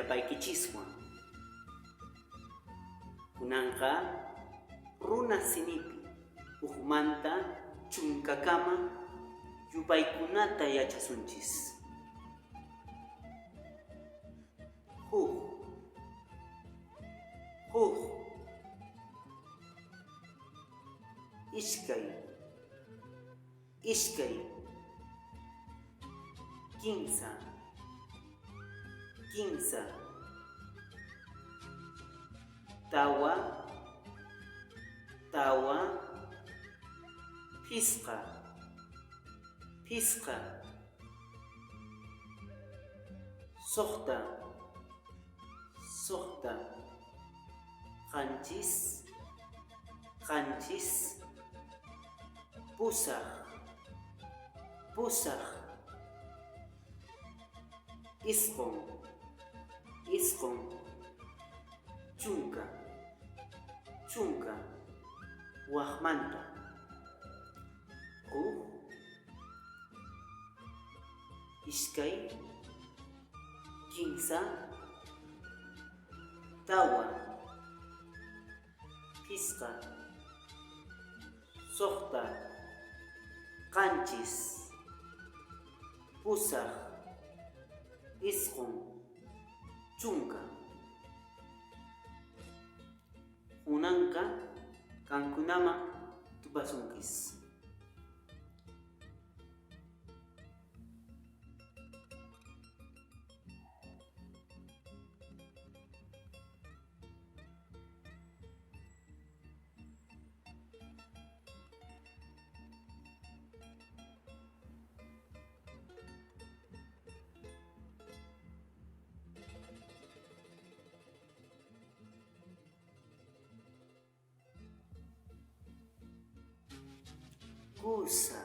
Llapaykichiswan. Kunanqa runa simipi hukmanta chunkakama yupaykunata yachasunchis. Huk, huk, iskay, iskay, kinsa, kinsa, tawa, tawa, phisqa, phisqa, suqta, suqta, qanchis, qanchis, pusaq, pusaq, isqun, isqun, chunka, chunka, waqmanta, huk, iskay, kinsa, tawa, phisqa, suqta, qanchis, pusaq, isqun, chunka. Kunanqa qankunaman tupasunkis. Kusa.